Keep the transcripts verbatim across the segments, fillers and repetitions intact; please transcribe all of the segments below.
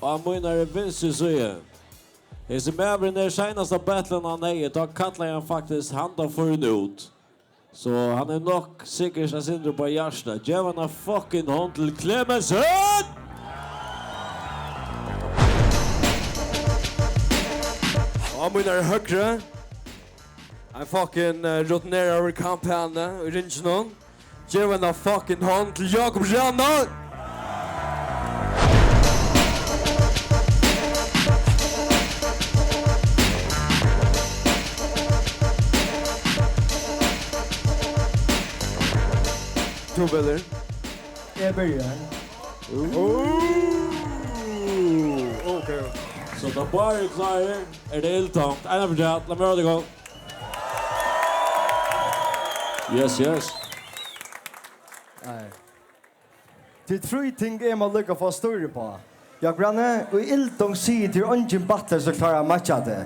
á mínari vinstru síðu. Hesin maðurin er seinasta battlin hann hevði, tá kallaði hann faktiskt handan førin út. So hann er nokk sikkurt eitt sindur upp á hjarta. Gev eina fucking hond til Klemensen! Á mínari høgru, ein fucking, eh, rutineraður kampani í ringinum. Gev eina fucking hond til Jakob Rana! Tú velur. Eg byrji. Ooh. Ok. So, tá báðir eru klárir, er tað illtonkt. Eina afturat, lat meg hoyra tykkum. Yes, yes. Nei. Tað eru trý ting, eg má líka fáa stýr uppá. Jákup Rani, í illtonkt sigi eg, tað er eingin battler sum klárar at matcha teg.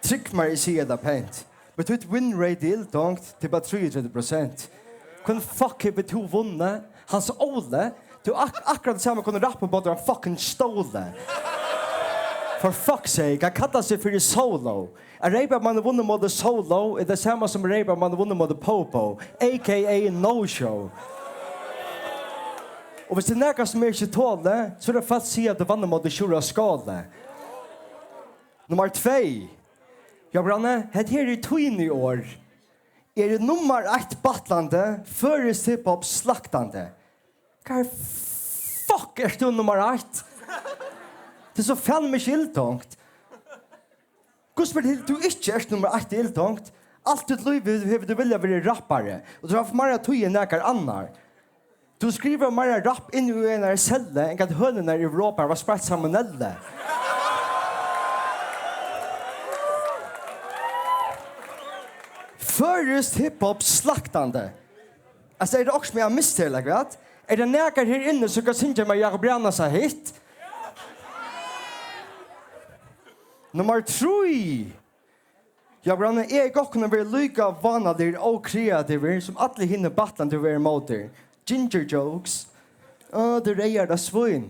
Trúgv mær, eg sigi tað pent. Men títt win rate í illtonkt, tað er bara trýogtretivu prosent. Hvønn fuck hevur tú vunnið? Hans Óli? Tú ak-, akkurát tað sama kunnu rappa um bátar á fucking stóli. For fuck's sake, hann kallar seg fyri Solo. At reypa at mann hevur vunnið móti Solo er tað sama sum at reypa at mann hevur vunnið móti Popo, A K A No Show. Og viss tað er nakað sum eg ikki toli, so er tað fólk siga at tú vann móti Sjúrður á Skála. Nummar tvey. Jákup Rani, hetta her er tíni orð. Eg eri nummar eitt battlandi, føroyskt hiphop slaktandi. Hvar fuck ert tú nummar eitt? Tað er so fanin meg ikki illtonkt. Hvussu ber til, tú ikki ert nummar eitt í illtonkt? Alt títt lív hevur, hevur tú viljað verið rappari, og tú hevur havt meira tíð enn nakar annar. Tú skrivar meira rap inni í einari sellu enn hvat hønurnar í Europa hava spreitt salmonellu. Føroyskt hiphop slaktandi. Altso, er tað okkurt sum eg havi mist her, ella hvat? Er tað nakar her inni sum kann syngja mær Jákup Rana sín hit? Nummar trý. Jákup Rani, eg hevði gott kunnað verið líka vánaligur og ókreativur sum allir hinir battlarnir, tú verður móti. Ginger jokes. Á, tú reyðhærda svín.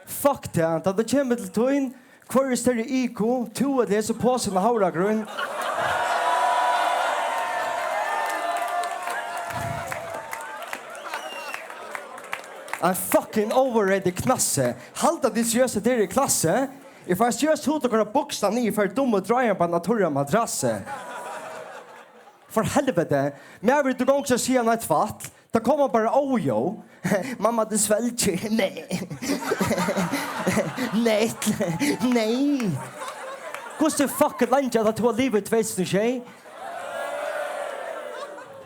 Fuck tað, tá tað kemur til tín, hvør er størri I Q, tú ella hesin posin av havragrýn? Ein fucking overrated knassi. Halda tit seriøst at tað er í klassi? Eg fái seriøst hug at koyra buksuna niður, eg fari dummur drájan á eina turra madrassi. For helvete. Maður, tú gongur ikki at siga neitt tvætl. Tá koma bara ójó. Mamma, tú svølgir. Nei. Nei. Nei. Hvussu fucking leingi at tú hevur livað í tvey túsund og sjey?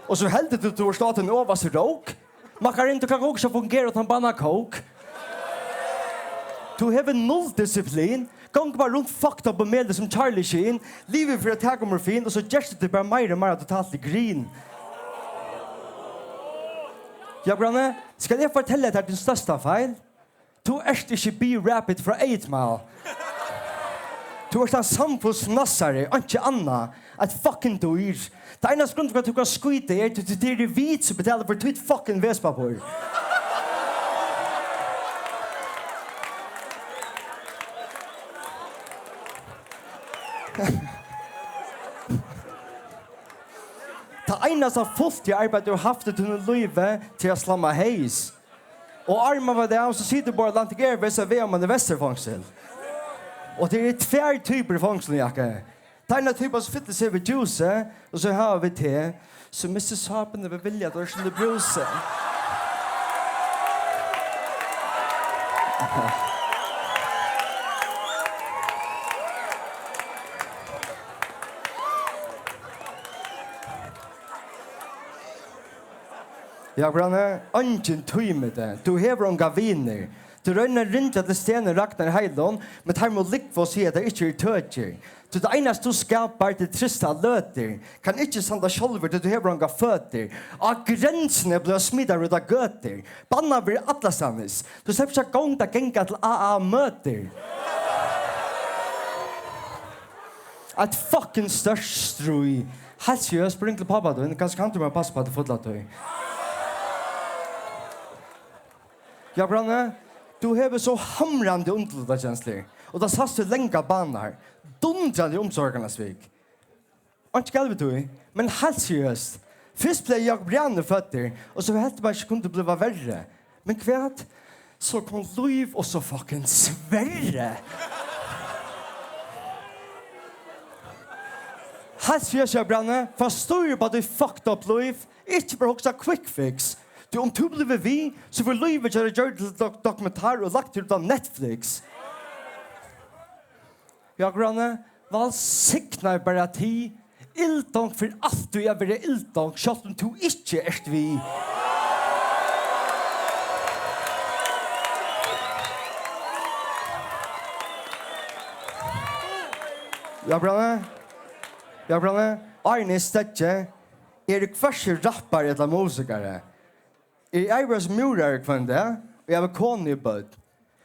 Og so heldur tú, tú ert á tín ovastu rók. Makkarin, tú kanst ikki fungera uttan banna kók. Tú hevur null disiplin. Gongur bara runt fucked up og melur sum Charlie Sheen. Livir fyri at taka morfin, og so gerst tú bara meira og meira totalt til grin. Jákup Rani, skal eg fortelja tær tín størsta feil? Tú ert ikki B-Rabbit frá eitt Mile. Tú ert ein samfunnsnassari, einki annað. Eitt fucking dýr. Tað einasta grundin fyri at tú kanst skíta er, tí tað eru vit sum betala fyri títt fucking vesipappír. Tað einasta fulltíðararbeiði tú hevur havt í tínum lívi, tað er at slamma hays. Og áðrenn man veit av, so situr Bárður Atlantic Airways á veg oman í Vesturfongsul. Og tað eru tvær typur í fongsulum, Jákup. Tað er ein typa sum fyllir seg við juice, og so hava vit teg, sum missir sápuna við vilja, tá tú ert í brúsi. Jákup Rani, eingin tímir teg. Tú hevur ongar vinir. Tú roynir at ringja til Stenu Ragnar Heilum, men teir mugu lúgva og siga, at teir ikki eru tøkir. Tí tað einasta, tú skapar, tað er tristar løtur. Kann ikki standa sjálvur, tí tú hevur ongar føtur. Á grensini at blíva smitaður út á gøtur. Bannaður allastaðnis. Tú sleppur ikki at ganga, ganga til A A-møtir. Eitt fucking stórt stríð. Heilt seriøst, ring til pápa tín. Kanska kann tú bara passa upp á teg fulla tíð. Jákup Rani, Tú hevur so hamrandi undirlutakenslur, og tað sæst í langa banar. Dundrandi umsorganarsvik. Einki galt við tí, men heilt seriøst. Fyrst bleiv Jákup Rani føddur, og so helt eg bara ikki kundi blíva verri. Men hvat? So kom Lív og so fucking Sverri. Heilt seriøst, Jákup Rani, fá stýr upp á títt fucked up lív. Ikki bara hugsa quick fix. Tí um tú blívur við, so fer lívið hjá tær gjørt til dok-, dokumentar og lagt til á Netflix. Jákup Rani, vælsignaði bara tig. Illtonkt fer altíð at vera illtonkt, sjálvt um tú ikki ert við. Jákup Rani, Jákup Rani, áðrenn eg steðgi, eg eri hvørki rappari ella musikari. Eg eri arbeiðis múrari hvønn dag, og eg havi konu og børn.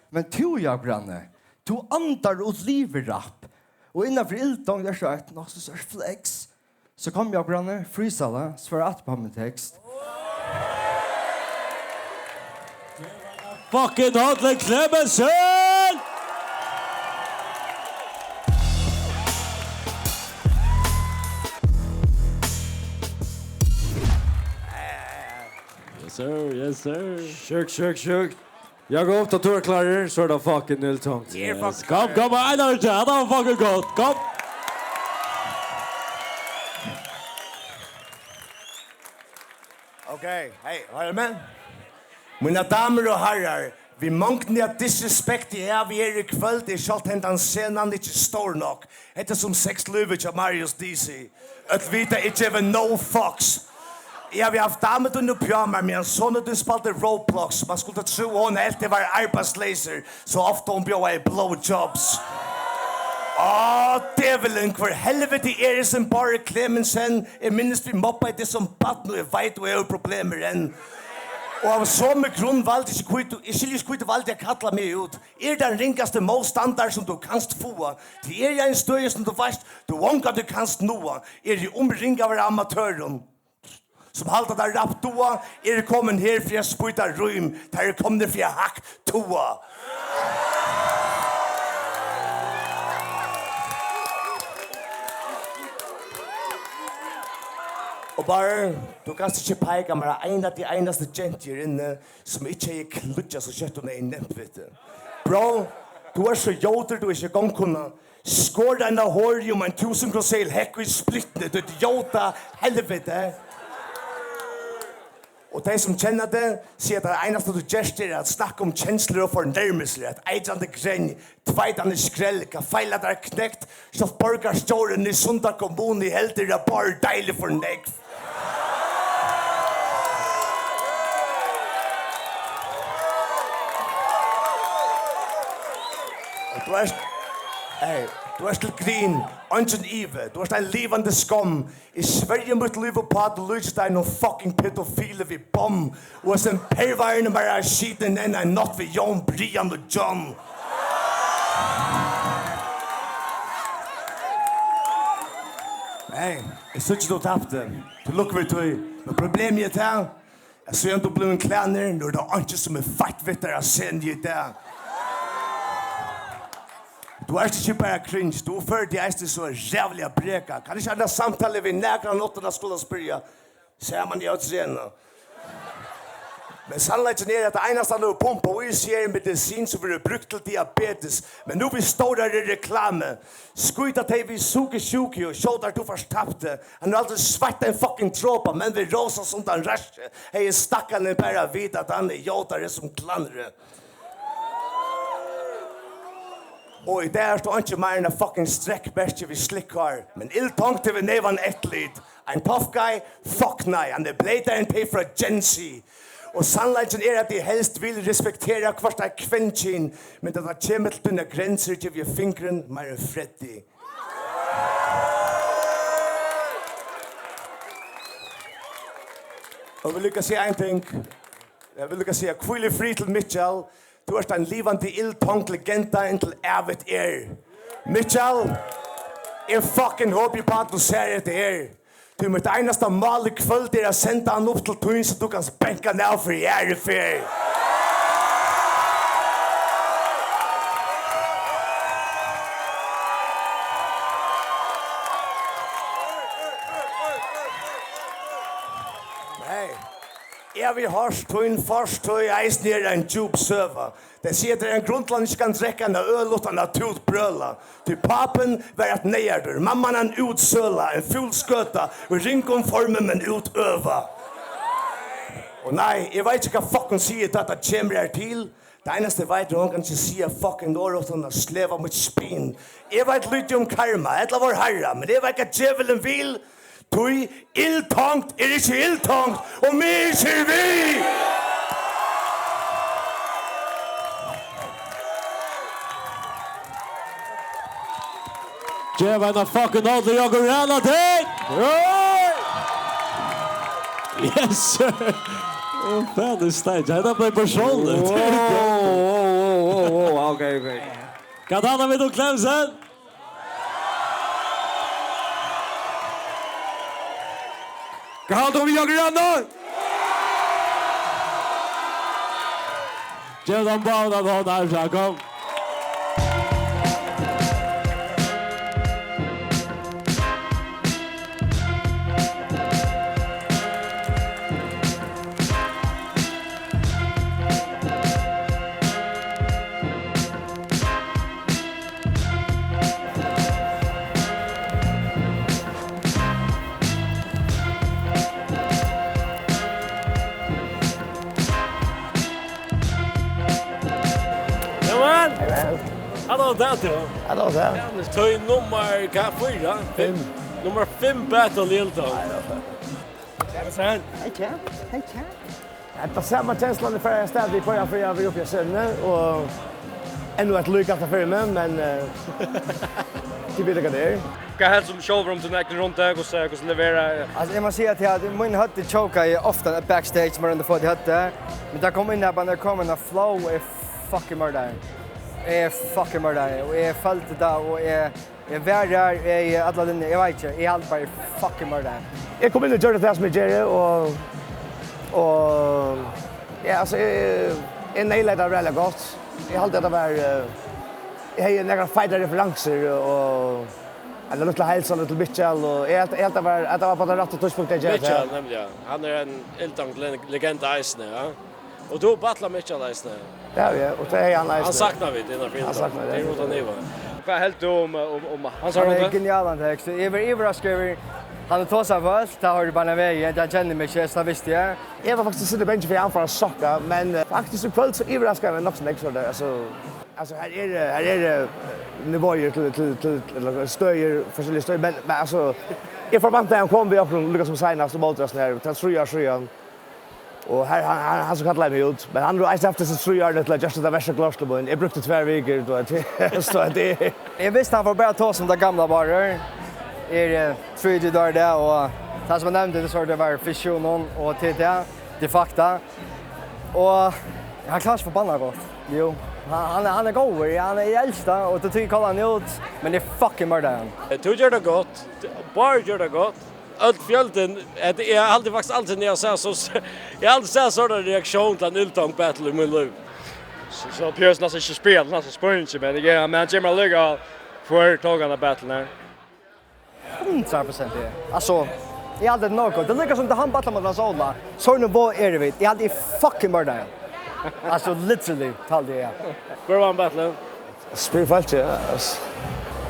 Men tú, Jákup Rani, tú andar og livir rap. Og innanfyri illtonkt ert tú eitt nokk so stórt flex. So kom, Jákup Rani, freestyla, svara aftur á mín tekst. Fucking Hodling Klemetsen! Yes, sir. Yes, sir. Sjúkt, sjúkt, sjúkt. Jákup, tá tú ert klárur, so er tað fucking illtonkt. Yes. Kom, kom, ein av tær, tað var fucking gott. Kom. Ok, hey, hoyr meg. Mínar damur og harrar, við mongdini av disrespekt eg havi her í kvøld, er sjálvt hendan scenan ikki stór nokk. Hetta er sum sexlívið hjá Marius D C. Øll vita, eg gevi no fucks. Eg havi havt damur tín uppi á mær, meðan sonur tín spældi Roblox. Man skuldi trúð, hon helt eg var arbeiðsleysur, so ofta hon bjóðaði blowjobs. Á, djevulin, hvør helviti er hesin Bárður Klemetsen? Eg minnist, vit mobbaði teg sum barn, og eg veit, tú hevur problemir enn. Og av somu grund valdi eg ikki, hví tú, eg skilji ikki, hví tú valdi at kalla meg út. Eg eri tann ringasti mótstandari, sum tú kanst fáa. Tí eg eri á einum støði, sum tú veitst, tú ongantíð kanst náa. Eg eri umringaður av amatørum, sum halda, teir rap duga. Eg eri komin her fyri at spýta rím. Teir eru komnir fyri at hakk toga. Og Bárður, tú kanst ikki peika mær á eina, tí einastu gentu her inni, sum ikki hevði klíggjað so skjótt hon hevði nemt við teg. Bro, tú ert so ljótur, tú ert ikki gongd kunna. Skora eina hori um ein túsund krónuseðil, hekk í splittini, títt ljóta helviti. Og tey sum kenna teg, siga, at tað einasta, tú gert, er at snakka um kenslur og fornærmilsir, eitt eitrandi grenj, tveitandi skrell, hvat feilar tær, knekt? Sjálvt borgarstjórin í Sunda kommunu heldur, at Bárður er deiligur fyri nógv. Og tú ert, hey, tú ert til grin, eingin ivi, tú ert ein livandi skomm. Eg svørji mítt lív uppá, tú líkist einum fucking pedofili við bomm. Og hesin pervarin er bara skitin enn ein nátt við Jón, Brian og John. Hey, eg síggi, tú tapti. Til lukku við tí. Men problemið er tað, at síðan tú blivin klænur, nú er tað einki, sum er feitt við tær á scenu í dag. Tú ert ikki bara cringe, tú førir teg eisini so ræðuliga brekað. Kann ikki hava eina samtalu við nakran uttan at skula spyrja, saman í øll trena. Men sannleikin er, at tað einasta, tú pumpar í seg, er medisin, sum verður brúkt til diabetes. Men nú við stórari reklamu, skíta tey við sukkersjúku og skjóta, tú fært tapt teg. Hann hevur aldri sveitt ein fucking dropa, men við rósa sundan raski hevði stakkarin bara vitað, at hann er ljótari sum klanrið. Og í dag ert tú einki meir enn eitt fucking strekkmerki við slikkhár. Men illtonkt hevur neyvan eitt lit. Ein tough guy? Fuck nei, hann er bleytari enn tey frá Gen Z. Og sannleikin er, at eg helst vil respektera hvørt eitt kvennkyn, men tá tað kemur til tínar grensur, gevi eg fingurin meir enn Freddy. Og eg vil líka siga ein ting. Eg vil líka siga, hvíl í frið til Mikkjal. Tú ert ein livandi illtonkt legenda inntil ævigt er. Mikkjal, eg fucking hopi uppá, at tú sær hetta her. Tí mítt einasta mál í kvøld er at senda hann upp til tín, so tú kanst banka hann av fyri aðru ferð. Eg havi hoyrt tín fortíð eisini er ein djúp søga. Tey siga, at tað er ein grund til, at hann ikki kann drekka eina øl uttan at tútbrøla. Tí pápin var eitt neyðardyr, mamman ein útsøla, ein fúl skøta, í ringum formi, men útøvað. Og nei, eg veit ikki, hvat fuck hon sigur, tá tað kemur her til. Tað einasta eg veit, er, hon kann ikki siga fucking orð uttan at sleva mítt spin. Eg veit lítið um karma, ella Vár Harra, men eg veit, hvat djevulin vil. Tí illtonkt er ikki illtonkt, um eg ikki eri við. Gev eina fucking ordilig Jógvan Rana til! Yes, sir! Ó, faen, det er sterkt. Hetta bleiv persónligt. Wow, wow, wow, wow, wow. Ok, ok. Hvat handlar við, Tom Clemsen? Hvat halda tit um Jógvan Rana? Gev teimum báðum eina hond, Arsa, kom. Jógvan! Hey, man. Halló, tað er tú. Halló, tað. Ja, men tøy nummar, hvat, fýra? Fimm. Nummar fimm battle í Illtonkt. Nei, tað er fínt. Hey, champ. Hey, champ. Hetta sama kenslan er farin av stað, vit koyra fyri, vit eru uppi á scenuni, og enn eitt lík aftan fyri meg, men, eh, tit vita, hvat tað er. Hvat helt tú sjálvur um tína egnu rundu? Hvussu, hvussu leverar? Altso, eg má siga, at eg, mín høvdi chokaði ofta backstage, meir enn tað fór til høvdi. Men tá eg kom inn her, bara, kom inn á flow, og eg fucking myrdaði. Eg fucking myrdaði, og eg føldi tað, og eg, eg var her, eg, alla linjuna, eg veit ikki, eg haldi bara, eg fucking myrdaði. Eg kom inn og gjørdi tað sum eg geri, og, og, ja, altso, eg, eg nailaði tað ræðuliga gott. Eg haldi, at tað var, eh, eg hevði nakrar feitar referansir, og, og eina lítla heilsan til Mikkjal, og eg helt, eg helt at var, at tað var á tí rætta tíðspunkti at gera tað. Mikkjal, nemliga. Hann er ein Illtonkt le-, legenda eisini, ja. Og tú battlar Mikkjal eisini. Ja, ja, og tað er hann eisini. Hann saknar vit innan fyri. Hann saknar, tað er uttan iva. Hvat helt tú um, um, um hansara rundu? Hann er genial, hann tekst. Eg var yvirraskaður yvir, hann er tosað av øll, tað har eg bara vegin, tað kenni eg meg ikki, so tað visti eg. Eg var faktiskt ikki bangin fyri, at hann fór at sokka, men, eh, faktiskt í kvøld so yvirraskaði hann meg nokk so nógv, so tað, altso, Altso, her er, her er, eh, nivåer til, til, til, til, ella støðir, forskellige støðir, men, men altso, eg forvæntaði, hann kom við okkum líka sum seinast og móti okkum her, tað er trý ár síðan. Og her, hann, hann, hann sum kallaði meg út, men hann hevur eisini havt hesi trý árini til at gjørt hetta versta klárt til mín. Eg brúkti tvær vikur, tú veit, so at eg Eg visti, hann fór bara tosa um tað gamla, bara. Er, eh, trý dagar í dag, og tað sum eg nevndi, tað sá, tað var fysiónin og T T, de facto. Og hann klárar seg forbanna gott. Jú, hann, hann er, hann er góður. Ja, hann er, eg elski tað, og til tíð kallar hann út, men eg fucking myrdaði hann. Eh, tú ger tað gott. Báðir gera tað gott. Øll fjøldin, eh, eg haldi faktiskt aldrin eg havi sæð so, eg havi aldri sæð sovorðna reaktión til ein Illtonkt battle í mínum lívi. So, so Pjøs næstan ikki spælir, næstan spælir ikki, men eg, men hann kemur allíkavæl fyri tók hann av battlen her. Hundrað prosent, eg. Altso, eg haldi tað er nóg gott. Tað er líka sum tá hann battlar móti Hans Óla. So nú, hvar eru vit? Eg haldi, eg fucking myrdaði hann. Altso, literally, haldi eg, ja. Hvør vann battlen? Spyr fólk, ja, altso.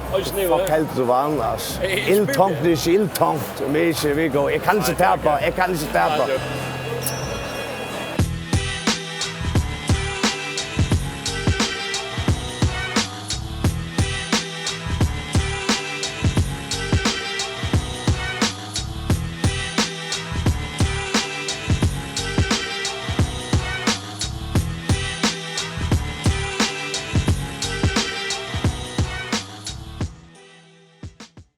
Oj, snø, fuck, eh? Helt tú vann, altso. Eg, eg spyr Illtonkt, tað er ikki illtonkt, um eg ikki vil gå. Eg kann ikki tapa, eg kann ikki tapa. Nei, tað